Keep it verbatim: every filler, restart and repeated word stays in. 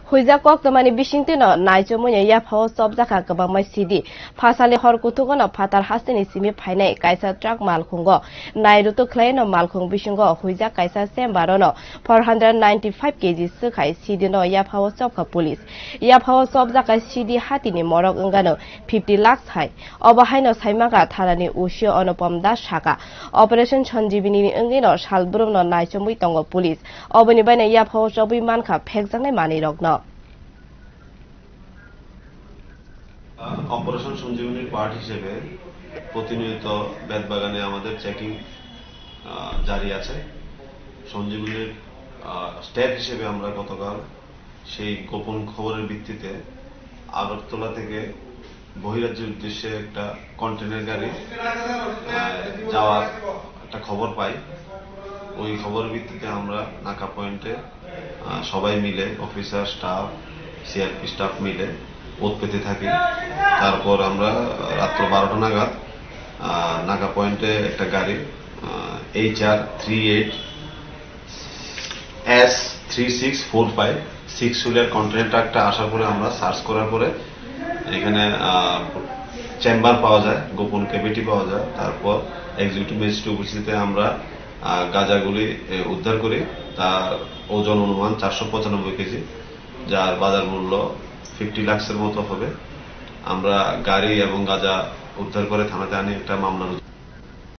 Huijak koktwmani bisingtwino naichomwino yaphao chopjakha kwbangma sidi. Phasali hor kuthugono phatar hasteni simi phainai kaisa truck malkhungo nairutuk khlaino malkhung bisingo huijak kaisa chamberono four hundred ninety five kg swkhai sidino yaphao chopkha police. Yaphao chopjakha sidi hatini morok wngano fifty lakhs hai. Obo haino saimankha thanani O C Anupam Das sakha, Operation Sanjeevani wngwino salbrumno naichomwi tongo police. Oboni baino yaphao chobwi mankha phekjaknai manwirokno. Operation সঞ্জীবনীর পার্ট হিসেবে প্রতিনিয়ত বেতবাগানে আমাদের চেকিং জারি আছে। সঞ্জীবনীর স্টেপ হিসেবে আমরা গতকাল সেই গোপন খবরের ভিত্তিতে আগরতলা থেকে বহিরাজ্যের উদ্দেশ্যে একটা কন্টেনার গাড়ি আহ, যাওয়ার একটা খবর পাই। ওই খবরের ভিত্তিতে আমরা নাকা পয়েন্টে আহ, সবাই মিলে, অফিসার, স্টাফ, সিআরপি স্টাফ মিলে পথ পেতে থাকি। তারপর আমরা রাত্র বারোটা নাগাদ আহ, নাকা পয়েন্টে একটা গাড়ি H R three eight S three six four five six wheeler container ট্রাকটা আসার পরে আমরা সার্চ করার পরে এখানে চেম্বার পাওয়া যায়, গোপন ক্যাভিটি পাওয়া যায়। তারপর এক্সিকিউটিভ ম্যাজিস্ট্রেট উপস্থিতিতে আমরা আহ, গাঁজাগুলি এ, উদ্ধার করি। তার ওজন অনুমান চারশো পঁচানব্বই কেজি, যার বাজার মূল্য ফিফটি লাখসের মতো হবে। আমরা গাড়ি এবং গাঁজা উদ্ধার করে থানাতে আনি একটা মামলা রুজু